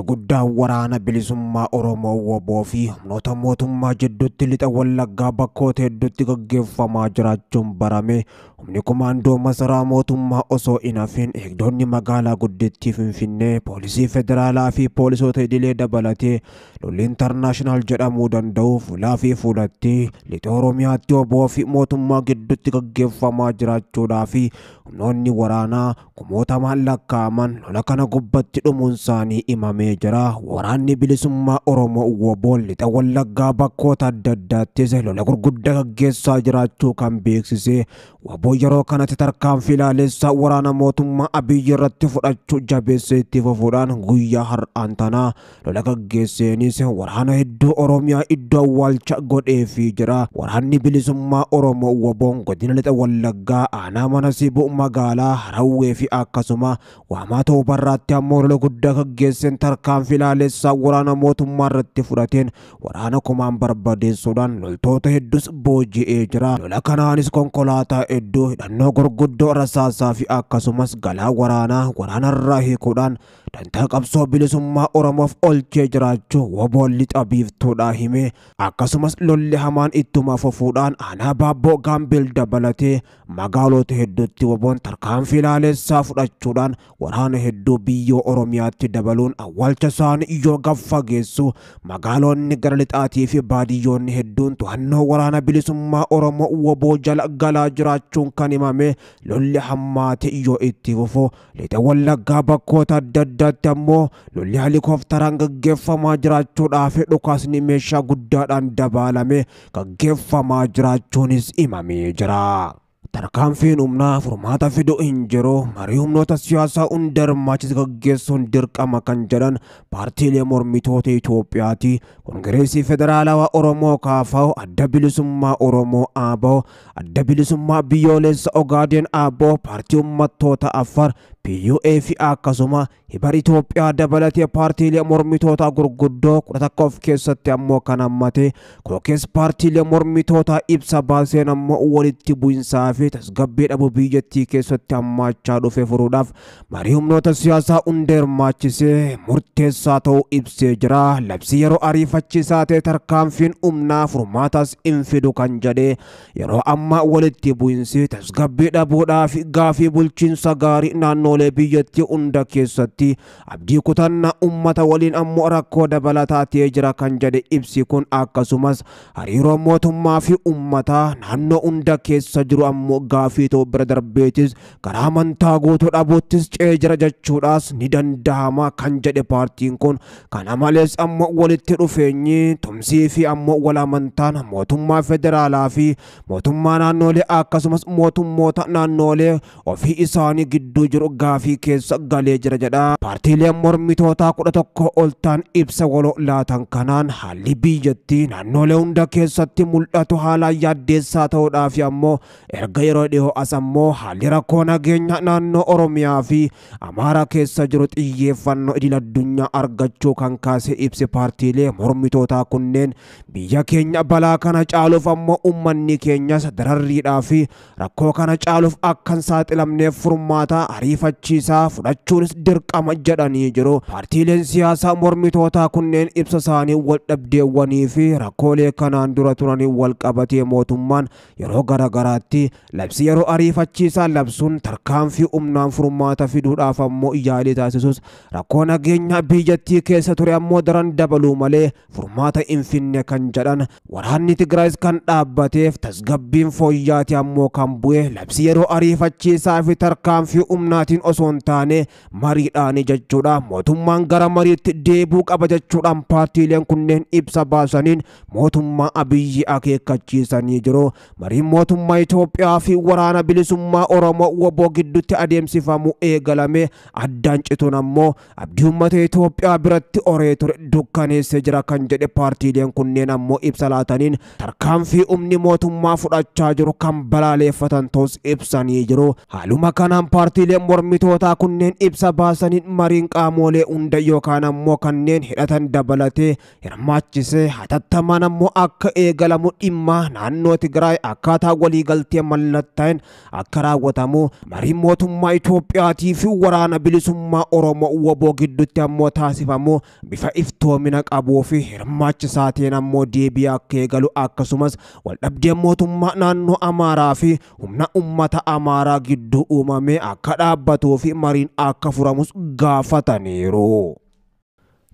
Lolli guddaan waraana bilisummaa Oromoo WBO fi humnoota mootummaa jidduutti lixa Wallaggaa bakkoota hedduutti gaggeeffamaa jiraachuun barame. Humni kumaandoo masaraa mootummaa osoo hin hafin eegdonni magaalaa guddittii Finfinnee, poolisii federaalaa fi poolisoota idilee dabalatee lolli intarnaashinaal jedhamuu danda'u fuulaa fi fuulatti lixa Oromiyaatti WBO fi mootummaa gidduutti gaggeeffamaa jiraachuudhaa fi humnoonni waraanaa kumootamaan lakkaa'aman lola kana gubbatti dhumuun isaanii himamee jira. Waraanni bilisummaa Oromoo WBO lixa Wallaggaa bakkoota adda addaattis lola gurguddaa gaggeessaa jiraachuu kan beeksise WBO yeroo kanatti tarkaanfii ilaalessaa waraana mootummaa Abiyyi irratti fudhachuu jabeessee itti fufuudhaan guyyaa har'aan tanaa lola gaggeesseenis waraana hedduu Oromiyaa iddoo awwaalcha godheefii jira. Waraanni bilisummaa Oromoo WBO'n godina lixa Wallaggaa aanaa mana Sibuu magaalaa Harawwee fi akkasuma Waamaa Toobarraatti ammoo lola guddaa gaggeesseen tarkaanfii ilaalessaa waraana mootummaa irratti fudhateen waraana kumaan barbadeessuudhaan loltoota hedduus booji'ee jira. Lola kanaanis konkolaataa hedduu, hidhannoo gurguddoo, rasaasaa fi akkasumas galaa waraanaa waraanarraa hiikuudhaan dantaa qabsoo bilisummaa Oromoof olchee jiraachuu WBO'n lixa biiftuudhaa hime. Akkasumas lolli hamaan ittuma fufuudhaan aanaa Baabboo Gaambeel dabalatee magaalota hedduutti WBO'n tarkaanfii ilaalessaa fudhachuudhaan waraana hedduu biyyoo Oromiyaatti dabaluun awwaalcha isaanii yoo gaffageessu magaalonni gara lixaatii fi baadiyyoonni hedduun to'annoo waraana bilisummaa Oromoo WBO jala galaa jiraachuun kan himame. Lolli hammaate yoo itti fufu lixa Wallaggaa bakkoota adda addaatti ammoo lolli helikoophteraan gaggeeffamaa jiraachuudhaa fi dhukaasni meeshaa guddaadhaan dabaalame gaggeeffamaa jiraachuunis himamee jira. Tarkaanfiin humnaa furmaata fidu hin jiru. Marii humnoota siyaasaa hunda hirmaachise gaggeessuun dirqama kan jedhan paartiilee mormitoota Itoophiyaati. Kongireesii Federaalawaa Oromoo KFO, Adda Bilisummaa Oromoo ABO, Adda Bilisummaa Biyyoolessa Ogaadeen ABO, Paartii Uummattoota Affaar PUA fi akkasuma Hibar Itoophiyaa dabalatee paartiilee mormitoota gurguddoo 11 of keessatti ammoo kan hammate Kookees paartiilee mormitoota ibsa baaseen ammoo walitti bu'insaa fi tasgabbii dhabuu biyyattii keessatti hammaachaa dhufe furuudhaaf marii humnoota siyaasaa hunda hirmaachisee murteessaa ta'uu ibsee jira. Labsii yeroo ariifachiisaa ta'e tarkaanfiin humnaa furmaatas hin fidu kan jedhe yeroo ammaa walitti bu'insi tasgabbii dhabuudhaa fi gaafii bulchiinsa gaarii naannolee biyyattii hunda keessatti abdii kutannaa uummata waliin ammoo rakkoo dabalataa ta'ee jira kan jedhe ibsi kun, akkasumas hariiroo mootummaa fi uummataa naannoo hunda keessa jiru ammoo gaafii ta'uu bira darbeetis karaa amantaa guutuu dhabuuttis ce'ee jira jechuudhaas ni danda'ama kan jedhe paartiin kun. Kana malees ammoo walitti dhufeenyi tumsii fi ammoo wal amantaan mootummaa federaalaa fi mootummaa naannolee akkasumas mootummoota naannolee ofii isaanii gidduu jiru gaafii keessa galee jira jedha. Paartiileen mormitootaa 11 ol ta'an ibsa waloo laatan kanaan haalli biyyattii naannolee hunda keessatti mul'atu haalaan yaaddeessaa ta'uudhaa fi ammoo erga yeroo dhiyoo as ammoo haalli rakkoo nageenya naannoo Oromiyaa fi Amaaraa keessa jiru xiyyeeffannoo idil addunyaa argachuu kan kaase ibsi paartiilee mormitootaa kunneen biyya keenya balaa kana caaluuf ammoo uummanni keenyas dararriidhaa fi rakkoo kana caaluuf akka hin saaxilamneef furmaata ariifachiisaa fudhachuunis dirqama jedhanii jiru. Paartiileen siyaasaa mormitootaa kunneen ibsa isaanii wal dhabdeewwanii fi rakkoolee kanaan dura turanii wal qabatee mootummaan yeroo garaagaraatti labsii yeroo ariifachiisaa labsuun tarkaanfii humnaan furmaata fiduudhaaf ammoo yaalii taasisus rakkoo nageenya biyyattii keessa ture ammoo daran dabaluu malee furmaata hin finne kan jedhan waraanni Tigraayis kan dhaabbateef tasgabbiin fooyyaati ammoo kan bu'e labsii yeroo ariifachiisaa fi tarkaanfii humnaatiin osoo hin taane mariidhaani jechuudha. Mootummaan gara mariitti deebuu qaba jechuudhaan paartiileen kunneen ibsa baasaniin mootummaa Abiyyi akeekkachiisanii jiru. Mariin mootummaa Itoophiyaa fi waraana bilisummaa Oromoo WBO gidduutti adeemsifamu eegalame addaan cituun ammoo abdii uummata Itoophiyaa biratti horee ture dukkaneessee jira kan jedhe paartiileen kunneen ammoo ibsa laataniin tarkaanfii humni mootummaa fudhachaa jiru kan balaaleeffatan ta'us ibsanii jiru. Haaluma kanaan paartiileen mormitootaa mormitootaa kunneen ibsa baasaniin mariin qaamolee hunda yookaan ammoo kanneen hidhatan dabalatee hirmaachisee hatattamaan ammoo akka eegalamu dhimma naannoo Tigraay akkaataa waliigaltee mallattaa'een akka raawwatamu mariin mootummaa Itoophiyaatii fi waraana bilisummaa Oromoo WBO gidduutti ammoo taasifamu bifa iftoomina qabuu fi hirmaachisaa ta'een ammoo deebii akka eegalu akkasumas waldhabdeen mootummaa naannoo Amaaraa fi humna uummata Amaaraa gidduu uumame akka dhaabbatuu fi mariin akka furamus gaafataniiru.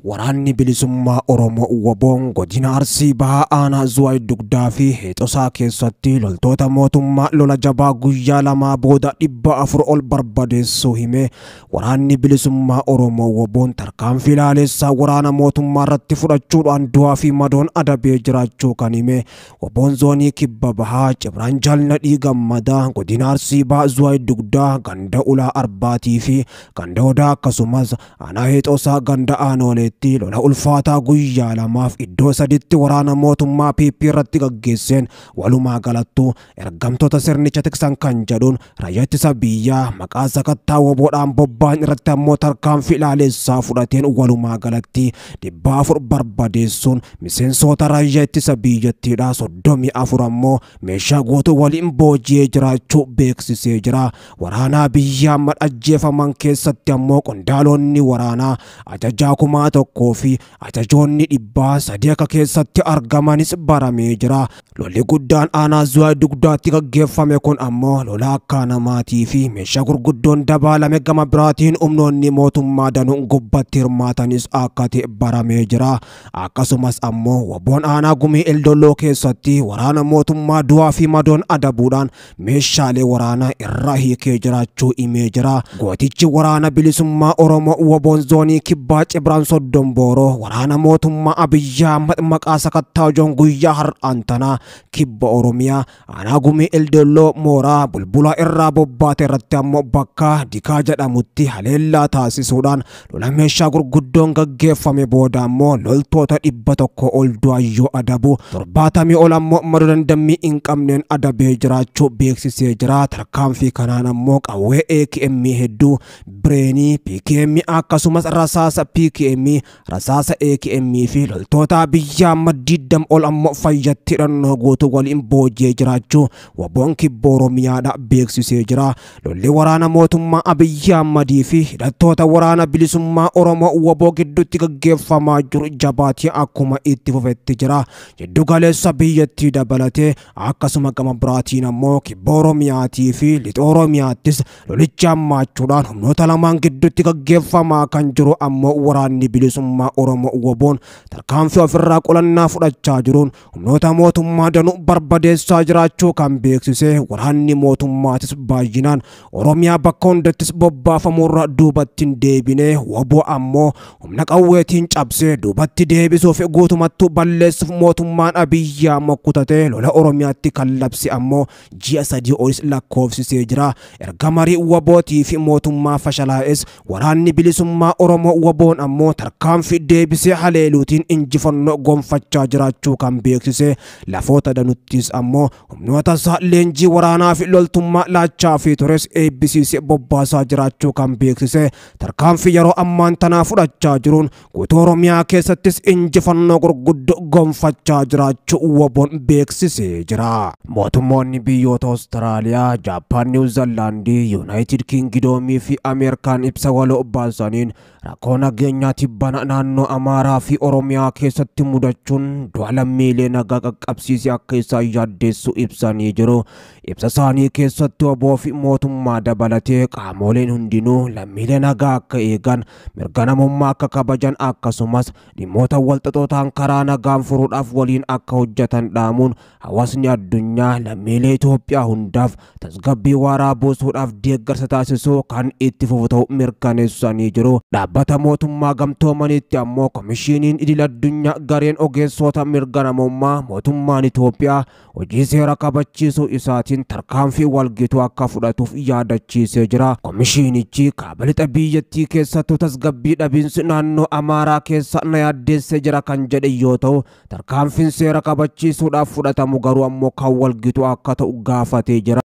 Waraanni bilisummaa Oromoo WBO'n godina Arsii Bahaa aanaa Zuwaay Dugdaa fi Heexosaa keessatti loltoota mootummaa lola jabaa guyyaa lamaa booda 400 ol barbadeessuu hime. Waraanni bilisummaa Oromoo WBO'n tarkaanfii laalessaa waraana mootummaa irratti fudhachuudhaan du'aa fi madoon adabee jiraachuu kan hime. WBO'n zoonii Kibba Bahaa Cibraan Jaalnadhii Gammadaa godina Arsii Bahaa Zuwaay Dugdaa ganda Ulaa Arbaatii fi ganda Odaa akkasumas aanaa Heexosaa ganda Aanoolee lola ulfaataa guyyaa lamaaf iddoo saditti waraana mootummaa PP irratti gaggeesseen walumaa galattu ergamtoota sirnicha tiksan kan jedhuun raayyaa ittisa biyyaa maqaa sakattaa WBOdhaan bobba'an irratti ammoo tarkaanfii ilaalessaa fudhateen walumaa galatti 400 barbadeessuun miseensota raayyaa ittisa biyyattiidhaa 34 ammoo meeshaa guutuu waliin booji'ee jiraachuu beeksisee jira. Waraanaa biyyaa ajjeefaman keessatti ammoo qondaalonni waraanaa ajajaa 1000 fi ajajoonni 300 akka keessatti argamanis baramee jira. Lolli guddaan aanaa Zuwaay Dugdaatti gaggeeffame kun ammoo lola akka namaatii fi meeshaa gurguddoon dabaalame gama biraatiin humnoonni mootummaa danuun gubbatti hirmaatanis akka ta'e baramee jira. Akkasumas ammoo WBO'n aanaa Gumii Eldolloo keessatti waraana mootummaa du'aa fi madoon adabuudhaan meeshaalee waraanaa irraa hiikee jiraachuu himee jira. Gootichi waraana bilisummaa Oromoo WBO'n zoonii Kibbaa Cibraan Soddombooroo waraana mootummaa Abiyyi Ahmad maqaa sakattaa joon guyyaa har'aan tanaa Kibba Oromiyaa aanaa Gumii Eldolloo mooraa Bulbulaa irraa bobbaate irratti ammoo bakka Dikaa jedhamutti haleellaa taasisuudhaan lola meeshaa gurguddoon gaggeeffame booda ammoo loltoota 100 ol du'ayyoo adabu 70 ol ammoo madoo dandammii hin qabneen adabee jiraachuu beeksisee jira. Tarkaanfii kanaan ammoo qawwee AKM hedduu, bireenii, PKM akkasumas rasaasa PKM, rasaasa AKM fi loltoota Abiyyi Ahmad 20 ol ammoo fayyatti hidhannoo guutuu waliin booji'ee jiraachuu WBO'n Kibba Oromiyaadha beeksisee jira. Lolli waraana mootummaa Abiyyi Ahmadii fi hidhattoota waraana bilisummaa Oromoo WBO gidduutti gaggeeffamaa jiru jabaatee akkuma itti fufetti jira. Jiddu galeessa biyyattii dabalatee akkasuma gama biraatiin ammoo Kibba Oromiyaatii fi Lixa Oromiyaattis lolicha hammaachuudhaan humnoota lamaan gidduutti gaggeeffamaa kan jiru ammoo waraanni bilisummaa Oromoo WBO'n tarkaanfii ofirraa qolannaa fudhachaa jiruun humnoota mootummaa danuu barbadeessaa jiraachuu kan beeksise. Waraanni mootummaatis baay'inaan Oromiyaa bakka hundattis bobbaafamuurra duubatti hin deebine. WBO ammoo humna qawweetiin cabsee duubatti deebisuuf guutumattuu balleessuuf mootummaan Abiyyi Ahmad kutatee lola Oromiyaatti kan labse ammoo ji'a 3 olis lakkoofsisee jira. Erga marii WBOtii fi mootummaa fashalaa'es waraanni bilisummaa Oromoo WBO'n ammoo tarkaanfii deebisee haleeluutiin injifannoo gonfachaa jiraachuu kan beeksise. Lafoota danuttis ammoo humnoota isaa leenjii waraanaa fi loltummaa laachaa fi tures eebbisiisee bobbaasaa jiraachuu kan beeksise. Tarkaanfii yeroo ammaan tanaa fudhachaa jiruun guutuu Oromiyaa keessattis injifannoo gurguddoo gonfachaa jiraachuu WBO'n beeksisee jira. Mootummoonni biyyoota Awustiraaliyaa, Jaappaan, Niwuzilaandii, Yuunaayitid Kingidoomii fi Ameerikaan ibsa waloo baasaniin rakkoo nageenyaa tibbana naannoo Amaaraa fi Oromiyaa keessatti mudachuun du'a lammiilee nagaa qaqqabsiisee akka isaan yaaddeessu ibsanii jiru. Ibsa isaanii keessatti WBO fi mootummaa dabalatee qaamoleen hundinuu lammiilee nagaa akka eegan, mirga namummaa akka kabajan akkasumas dhimmoota walxaxoo ta'an karaa nagaan furuudhaaf waliin akka hojjetan dhaamuun hawaasni addunyaa lammiilee Itoophiyaa hundaaf tasgabbii waaraa buusuudhaaf deeggarsa taasisuu kan itti fufu ta'uu mirkaneessanii jiru. Dhaabbata mootummaa gamtoomaniitti ammoo komishiiniin idil addunyaa gareen ogeessota mirga namummaa mootummaan Itoophiyaa hojii seera kabachiisuu isaatiin tarkaanfii walgituu akka fudhatuuf yaadachiisee jira. Komishiinichi kaaba lixa biyyattii keessattuu tasgabbii dhabiinsi naannoo Amaaraa keessa na yaaddeessee jira kan jedhe yoo ta'u, tarkaanfiin seera kabachiisuudhaaf fudhatamu garuu ammoo kan walgituu akka ta'u gaafatee jira.